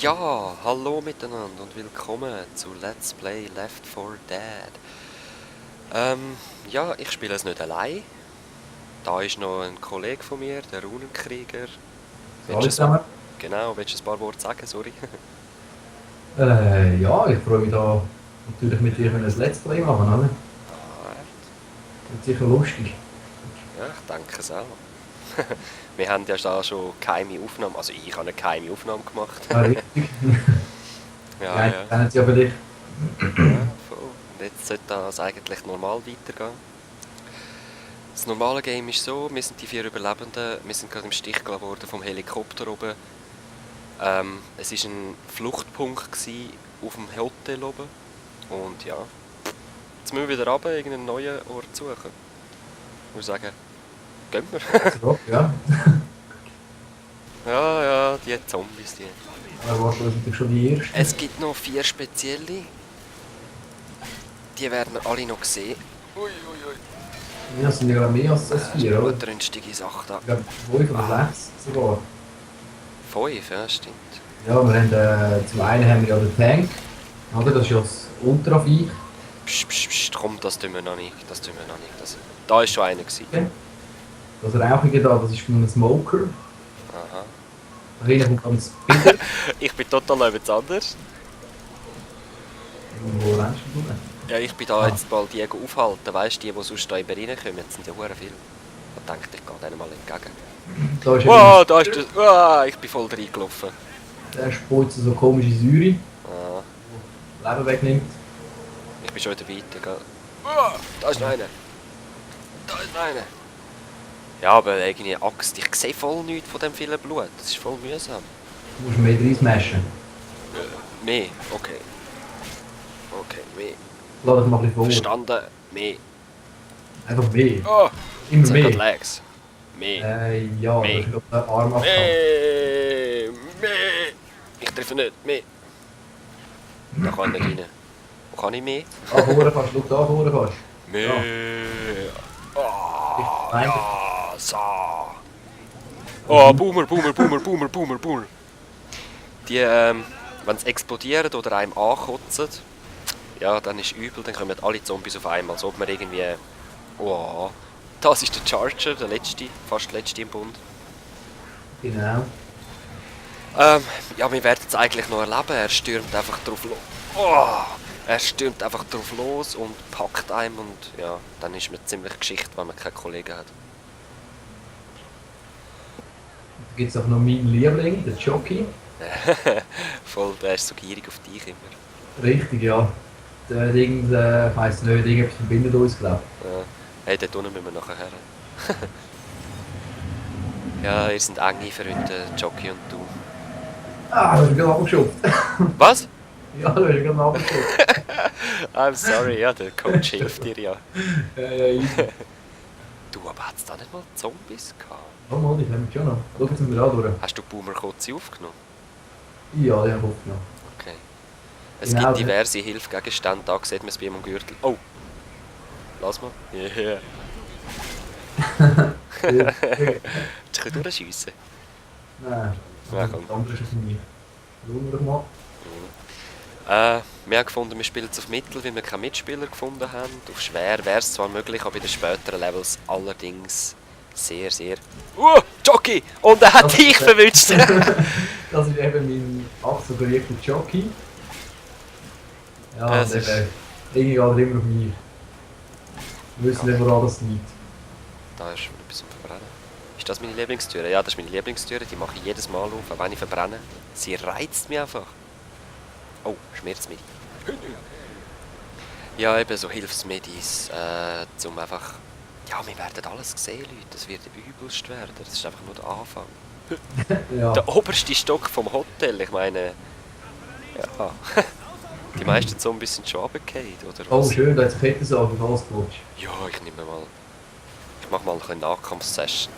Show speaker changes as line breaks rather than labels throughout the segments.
Ja, hallo miteinander und willkommen zu Let's Play Left 4 Dead. Ja, ich spiele es nicht allein. Da ist noch ein Kollege von mir, der Runenkrieger.
Hallo
Willst du
zusammen.
willst du ein paar Worte sagen? Sorry.
Ja, ich freue mich da natürlich mit dir ein Let's Play machen, oder?
Ah,
Wird sicher lustig.
ja, ich denke es auch. Wir haben ja da schon geheime Aufnahmen, also ich habe eine geheime Aufnahme gemacht.
Ja, richtig. Die
Ja,
einen
ja,
kennen es ja vielleicht.
ja, voll. Und jetzt sollte das eigentlich normal weitergehen. Das normale Game ist so, wir sind die 4 Überlebenden, wir sind gerade im Stich gelassen worden vom Helikopter oben. Es war ein Fluchtpunkt auf dem Hotel oben. Und ja, jetzt müssen wir wieder runter, irgendeinen neuen Ort suchen. Ich würde sagen, gehen wir.
So, ja.
Ja, ja, die Zombies, die.
Aber was sind natürlich schon die ersten?
Es gibt noch 4 spezielle. Die werden wir alle noch sehen. Ui, ui, ui.
Ja, es sind ja gerade mehr als
Das ist eine
4, oder?
blutrünstige Sache da.
Ich glaube 5 oder 6 sogar.
5, ja, stimmt.
Ja, wir haben, zum einen haben wir ja den Tank, oder? Das ist ja das Ultraviech.
Psst, psst, psst, komm, das tun wir noch nicht. Das tun wir noch nicht. Da war schon einer gewesen.
Das Rauchige da, das ist ein Smoker.
Aha.
Da hinten kommt ganz Bitter.
Ich bin total etwas anders.
Wo rennst du hin?
Ja, ich bin da
Ah.
jetzt bald die aufhalten. Weißt du, die sonst da immer reinkommen, jetzt sind ja hure viele. Da denke ich, gehe denen mal entgegen.
Da ist
Wow, da ist das. Wow, ich bin voll reingelaufen.
der spritzt so komische Säure,
Ah,
Leben wegnimmt.
ich bin schon wieder weiter. Gell? Wow, da ist noch einer. Da ist noch einer. Ja, aber irgendwie Axt. Ich sehe voll nichts von dem vielen Blut. Das ist voll mühsam.
Du musst mehr reinsmashen.
Mehr, okay. Okay, mehr.
Lass dich mal ein bisschen vor.
Verstanden, mehr.
Einfach mehr.
Oh,
Immer
jetzt hat
mehr.
Legs. Mehr.
Ja,
Mehr.
das ist doch der Arm abgehauen.
Mehr. Ich treffe nicht. Mehr. Da kann ich nicht rein. Wo kann ich mehr?
Da vorne kannst du, schau da vorne kannst du.
Mehr.
Richtig
Oh,
rein.
ja, so. Oh, Boomer, Boomer, Boomer, Boomer, Boomer, Boomer. Die, wenn sie explodieren oder einem ankotzen, ja, dann ist übel, dann kommen alle Zombies auf einmal. Als ob man irgendwie... Oh, das ist der Charger, der letzte, fast der letzte im Bund.
Genau.
Ja, wir werden es eigentlich noch erleben. Er stürmt einfach drauf los. Oh, er stürmt einfach drauf los und packt einem und ja, dann ist man ziemlich Geschichte, wenn man keine Kollegen hat.
Da gibt es auch noch meinen Liebling, den Jockey.
Voll, der ist so gierig auf dich immer.
Richtig, ja. Der Ding, ich weiss nicht, irgendetwas verbindet uns, glaube
Ja. Hey, dort unten müssen wir nachher her. Ja, ihr seid enge Freunde, Jockey und du.
ich. Ah, da hast du gerade abgeschubst.
Was?
Ja, da hast du gerade abgeschubst.
I'm sorry, ja, der Coach hilft dir ja.
Ja, easy.
Du, aber hat es da nicht mal Zombies gehabt?
Oh Mann, die haben wir schon noch. Schau jetzt mal da durch.
Hast du Boomer Kotze aufgenommen?
Ja, die haben wir aufgenommen.
Okay. Es
Genau,
gibt
ja.
diverse Hilfgegenstände, da sieht man es bei ihm am Gürtel. Oh! Lass mal. Yeah. Jetzt kann ich durchschiessen.
Nein,
Ja,
das
komm.
andere ist es nicht. Schauen wir doch mal.
Wir haben gefunden, wir spielen es auf Mittel, weil wir keinen Mitspieler gefunden haben. Auf schwer wäre es zwar möglich, aber in den späteren Levels allerdings sehr, sehr... Jockey! Und er hat
Das-
dich verwünscht!
Das ist eben mein absuggerierter Jockey. Ja,
Das
und
ist-
eben, irgendwie geht er immer auf mich. Wir wissen nicht, woran das liegt.
Da ist schon etwas zum Verbrennen. Ist das meine Lieblingstüre? Ja, das ist meine Lieblingstüre. Die mache ich jedes Mal auf, auch wenn ich verbrenne. Sie reizt mich einfach. Oh, schmerzt mich. Ja, eben so Hilfsmedis, zum einfach... Ja, wir werden alles sehen, Leute. Das wird übelst werden. Das ist einfach nur der Anfang.
Ja,
Der oberste Stock vom Hotel, ich meine... Ja... Die meisten Zombies sind schon runtergefallen, oder
oh
was?
schön, da hat sich Kettensäge festgerutscht.
Ja, ich nehme mal... Ich mache mal eine Nahkampfsession.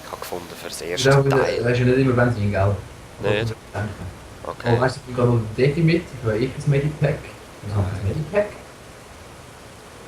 Ich habe gefunden für das
Das
erste
ist auch wieder,
Teil.
das ist ja nicht immer Benzin, gell?
Nicht?
Danke.
Okay.
Oh, weißt du, ich habe noch den Defi mit, ich habe das Medipack. Was habe ich das Medipack?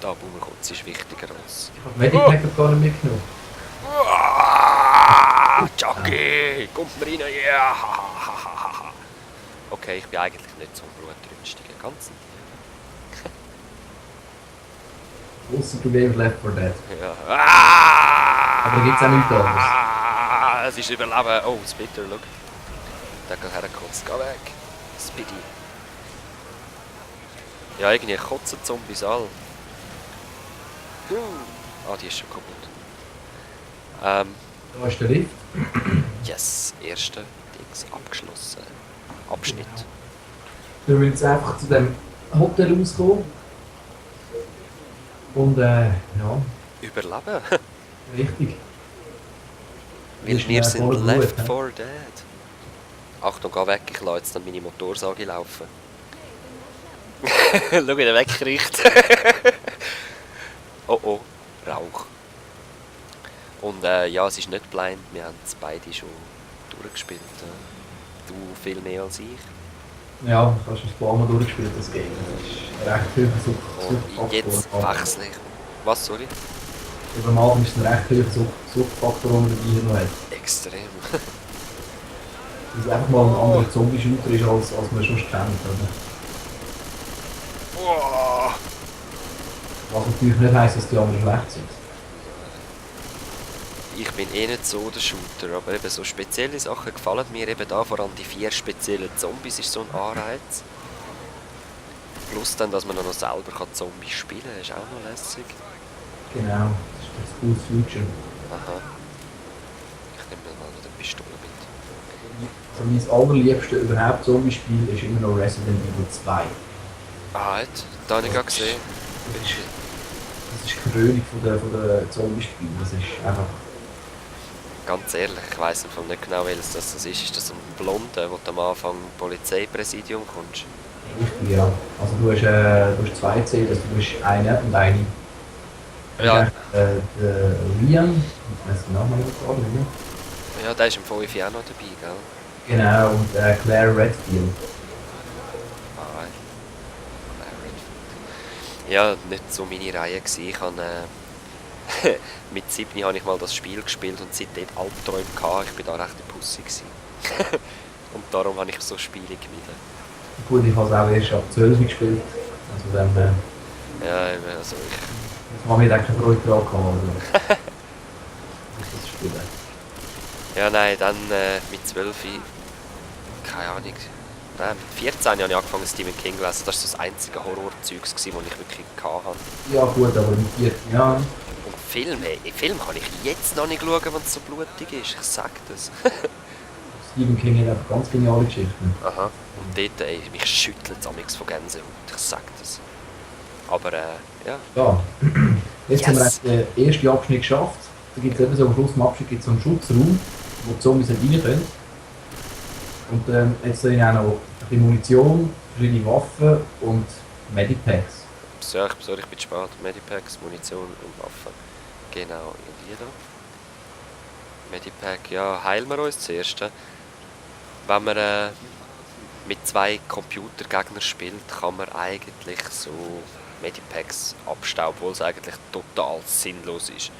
Da Boomerkotze ist wichtiger als...
Ich habe das Medipack gar nicht mitgenommen.
Jockey! Kommt mir rein! Ja! Okay, ich bin eigentlich nicht so ein blutrünstiger. Ganz
Ausser du lebst Left 4 Dead.
ja.
Aber da gibt's auch nichts anderes.
Es ist Überleben. Oh, Spitter, schau. Der geht hergekotzt. Geh weg. Speedy. Ja, irgendwie kotzen Zombies all. Ah, die ist schon kaputt.
Da ist der Lift.
Yes, erste Dings abgeschlossen. Abschnitt.
Wir müssen jetzt einfach zu dem Hotel rauskommen. Und ja,
Überleben.
richtig.
Weil
Ist
wir
mir
sind
voll
left
gut,
4 dead. Achtung, geh weg, ich lasse jetzt dann meine Motorsage laufen. Schau, wie der wegkriecht. Oh oh, Rauch. Und ja, es ist nicht blind, wir haben es beide schon durchgespielt. Du viel mehr als ich.
Ja, du hast ein paar Mal durchgespielt, das Game. Das ist recht hoher
Und jetzt wechsle ich. Was, sorry?
Über am Abend ist ein recht hoher Suchtfaktor, den man dabei noch hat.
Extrem.
Weil es einfach mal ein anderer Zombie-Shooter ist, als man schon kennt. Oder?
Oh.
Was natürlich nicht heisst, dass die anderen schlecht sind.
Ich bin eh nicht so der Shooter, aber eben so spezielle Sachen gefallen mir eben da, vor allem die 4 speziellen Zombies ist so ein Anreiz. Plus dann, dass man dann noch selber Zombies spielen kann, ist auch noch lässig.
Genau, das ist das Cool Future.
Aha. Ich nehme mir mal noch eine Pistole mit.
Also mein allerliebste überhaupt Zombie-Spiel ist immer noch Resident Evil 2.
Ah, da habe ich gerade gesehen.
Das ist die Krönung von der Zombie-Spiele. Das ist einfach...
Ganz ehrlich, ich weiss nicht genau, welches das ist. Ist das ein Blonder, wo du am Anfang im Polizeipräsidium kommst?
Richtig, ja. Also du hast 2 Zähler, also du hast eine und eine.
Ja.
Der Rian, ich weiß den Namen nicht gerade, oder?
Ja, der ist im 5 auch noch dabei, gell?
Genau, und Claire Redfield.
Ah, ja, nicht so meine Reihe gewesen. Ich habe, mit 7 habe ich mal das Spiel gespielt und seitdem Albträume gehabt. Ich war da recht eine Pussy gewesen. Und darum habe ich so Spiele gemieden.
Gut, ich habe es auch erst ab 12 gespielt. Also dann...
Ja, also ich...
Das habe ich keine Freude daran gehabt. Also. Das Spielen.
Ja, nein, dann mit 12, keine Ahnung. Nein, mit 14 habe ich angefangen Stephen King zu lesen. Das war so das einzige Horrorzeug, das ich wirklich hatte.
Ja gut, aber mit 14 Jahren...
Und Film kann ich jetzt noch nicht schauen, wenn es so blutig ist. Ich sag das.
Stephen King hat einfach ganz geniale Geschichten.
Aha. Und dort, mich schüttelt es amigs von Gänsehaut. Ich sag das. Aber, ja.
Ja, jetzt
Yes.
haben wir den ersten Abschnitt geschafft. Da gibt es eben so am Schluss im Abschnitt gibt's so einen Schutzraum, wo die Zombies nicht rein können. Und jetzt sind auch noch ein bisschen Munition, verschiedene Waffen und Medipacks.
So, ich bin gespannt. Medipacks, Munition und Waffen. Genau, die da. Medipack, ja, heilen wir uns zuerst. Wenn man mit 2 Computergegnern spielt, kann man eigentlich so Medipacks abstauben, obwohl es eigentlich total sinnlos ist.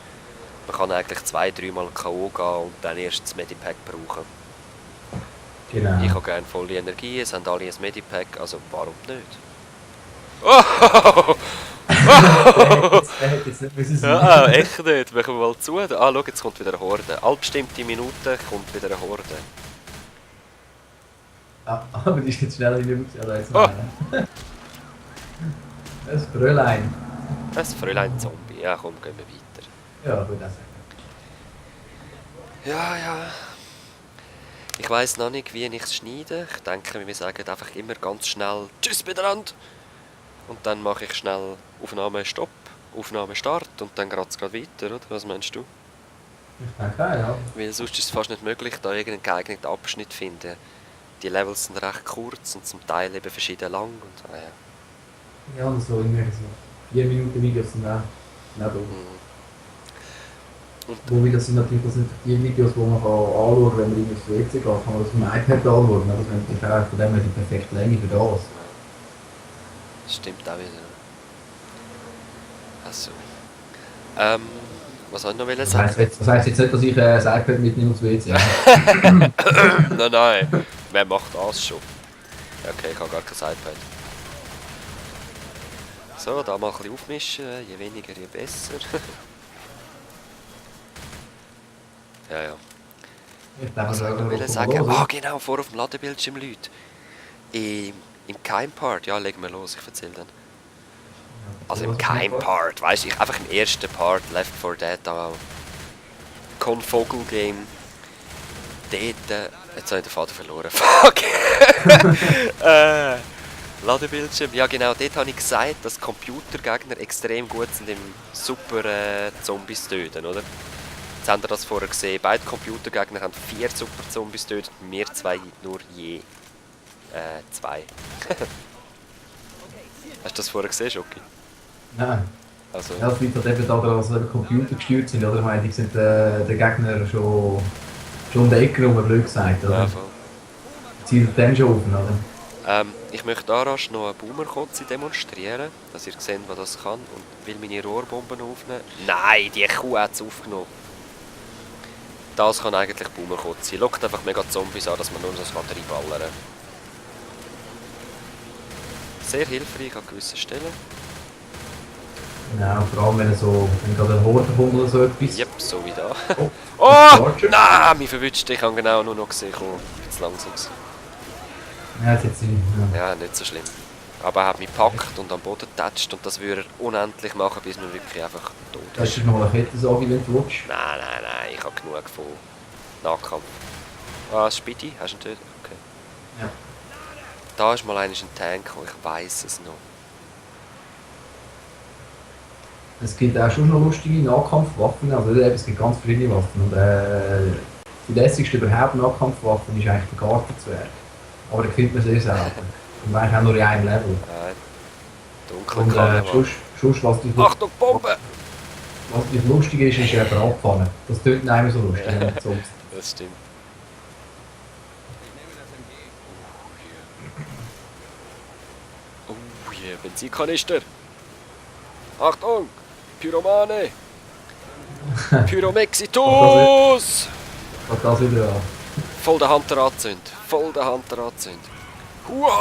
Man kann eigentlich 2-3 Mal K.O. gehen und dann erst das Medipack brauchen.
Genau.
Ich habe gerne volle Energie, es haben alle ein Medipack, also warum nicht? Oh!
Der hätte jetzt nicht müssen sein.
Ja, echt nicht. Machen wir mal zu. Ah, schau, jetzt kommt wieder eine Horde. Alle bestimmte Minuten kommt wieder eine Horde.
Ah, aber die ist jetzt schneller in der jetzt
Oh.
Das Fräulein.
Das Fräulein Zombie. Ja, komm, gehen wir weiter.
Ja, würde ich sagen.
Ja, ja. Ich weiss noch nicht, wie ich es schneide. Ich denke, wir sagen einfach immer ganz schnell Tschüss miteinander. Und dann mache ich schnell Aufnahme Stopp, Aufnahme Start und dann geht es gerade weiter, oder? Was meinst du?
Ich denke auch, ja.
Weil sonst ist es fast nicht möglich, da irgendeinen geeigneten Abschnitt zu finden. Die Levels sind recht kurz und zum Teil eben verschieden lang. Und, ja.
Ja, und so irgendwelche so 4 Minuten Videos sind auch nicht doof.
Und
Wobei das sind natürlich das sind die Videos, die man kann anschauen kann, wenn man aufs WC geht, kann man das auf dem iPad anschauen. Das ist natürlich auch von dem her die perfekte Länge für das.
das stimmt auch wieder. Also. Was soll ich noch
Das
sagen?
heisst jetzt nicht, dass ich das iPad mitnehme aufs WC.
Nein, wer macht das schon? Okay, ich habe gar kein iPad. So, da mal ein bisschen aufmischen, je weniger, je besser. Ja, ja.
Ich denke,
Was
wir
soll
legen
ich
wir
will
doch mal
sagen?
los,
Ah,
oder?
genau, vor auf dem Ladebildschirm, Leute. Im Keim-Part, ja, legen wir los, ich erzähle dann. Also im
Was ist mein Part?
Keim-Part, weißt du, einfach im ersten Part, Left 4 Dead, da Con-Vogel-Game. Dort, jetzt habe ich den Faden verloren, fuck! Ladebildschirm, ja genau, dort habe ich gesagt, dass Computergegner extrem gut sind im super Zombies töten, oder? Jetzt habt ihr das vorher gesehen, beide Computergegner haben 4 super Zombies tötet, wir zwei nur je 2. Hast du das vorher gesehen, Schoki?
Nein.
Also,
Ja, es liegt halt eben daran, dass eben Computer gesteuert sind, oder? Ich meine, die sind der Gegner schon um die Ecke rum, blöd gesagt,
ja,
oder?
voll.
Zielt dann schon auf, oder?
Ich möchte da rasch noch eine Boomerkotze demonstrieren, dass ihr seht, was das kann und will meine Rohrbomben aufnehmen. Nein, die Kuh hat es aufgenommen. Das kann eigentlich Boomerkotze. Lockt einfach mega Zombies an, dass man nur so reinballern kann. Sehr hilfreich an gewissen Stellen.
Genau, vor allem wenn gerade ein Horde kommt oder so etwas.
Yep, so wie da.
Oh,
Oh!
Charger.
Nein, mich verwünscht. Ich habe genau nur noch gesehen, jetzt langsam.
Ja, jetzt sind
Ja, nicht so schlimm. Aber er hat mich gepackt und am Boden getatscht und das würde er unendlich machen, bis man wirklich einfach tot
Das
ist.
ist noch mal eine Kettensage, wenn du willst.
Nein, ich habe genug von Nahkampf. Ah, Speedy, hast du ihn tötet? Okay.
Ja.
Da ist mal ein Tank gekommen, ich weiss es noch.
Es gibt auch schon noch lustige Nahkampfwaffen, also eben, es gibt ganz verschiedene Waffen. Und die lässigste überhaupt Nahkampfwaffen ist eigentlich der Gartenzwerg. Aber den findet man sehr selten. Und eigentlich auch nur in einem Level.
Nein. Dunkle
Und
Karneval.
sonst, was
Achtung, Bombe!
natürlich lustig ist Bratpfanne. Das tönt nicht immer so lustig, wenn man so
Das stimmt. Oh yeah, Benzinkanister! Achtung! Pyromane! Pyromexitus!
was das wieder an.
Voll der Hunter anzünden! Voll der Hunter anzünden! Huaaaaah!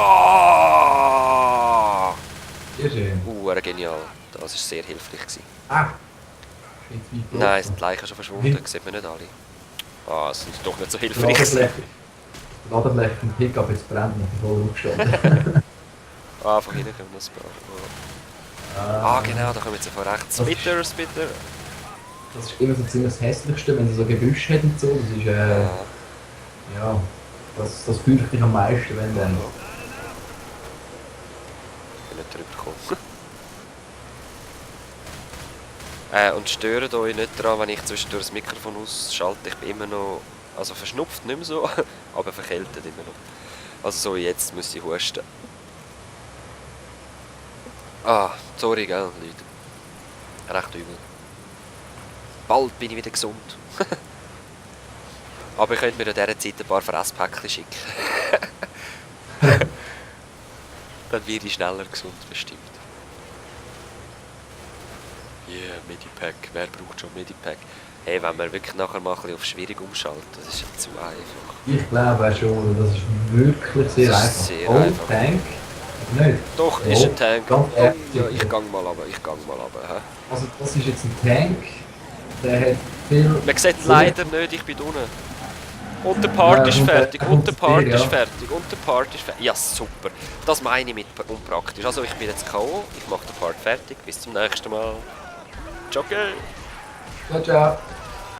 Sehr schön.
Genial. Das war sehr hilfreich gewesen.
Ah! Jetzt weit
Nein, sind die Leichen schon verschwunden,
Hm.
sieht man nicht alle. Ah, es sind doch nicht so hilfreich gewesen.
Die Ladefläche vom Pickup jetzt brennt und voll aufgestanden.
Ah, von hinten kommen noch ein paar. Ah, genau, da kommen jetzt von rechts.
Das ist-
Spitter.
Das ist immer so ziemlich das Hässlichste, wenn sie so Gebüsch hat und so. Das ist, ja, das fürchte ich am meisten, wenn dann.
Ich bin nicht drüber gekommen. Und stören euch nicht daran, wenn ich zwischendurch das Mikrofon ausschalte. Ich bin immer noch, also verschnupft nicht mehr so, aber verkältet immer noch. Also so jetzt müsste ich husten. Ah, sorry, gell, Leute. Recht übel. Bald bin ich wieder gesund. Aber ihr könnt mir in dieser Zeit ein paar Fresspäckchen schicken. Dann werde ich schneller gesund, bestimmt. Yeah, Medipack. Wer braucht schon Medipack? Hey, wenn wir wirklich nachher mal ein bisschen auf schwierig umschalten, das ist ja zu einfach.
Ich glaube schon, das ist wirklich sehr
Das ist
einfach.
sehr
Oh,
einfach.
Tank. Nicht?
Doch,
Oh,
ist ein Tank.
ganz
Oh,
ehrlich.
ja, ich gang mal runter, hä?
Also das ist jetzt ein Tank, der hat viel...
Man sieht leider nicht, ich bin unten. Und der Part ist
und
fertig,
der
und der
kommt
Part
zu dir,
ist
ja.
fertig, und der Part ist fertig. Ja, super. Das meine ich mit unpraktisch. Also ich bin jetzt K.O., ich mache den Part fertig. Bis zum nächsten Mal. Ciao.
Ciao, ciao.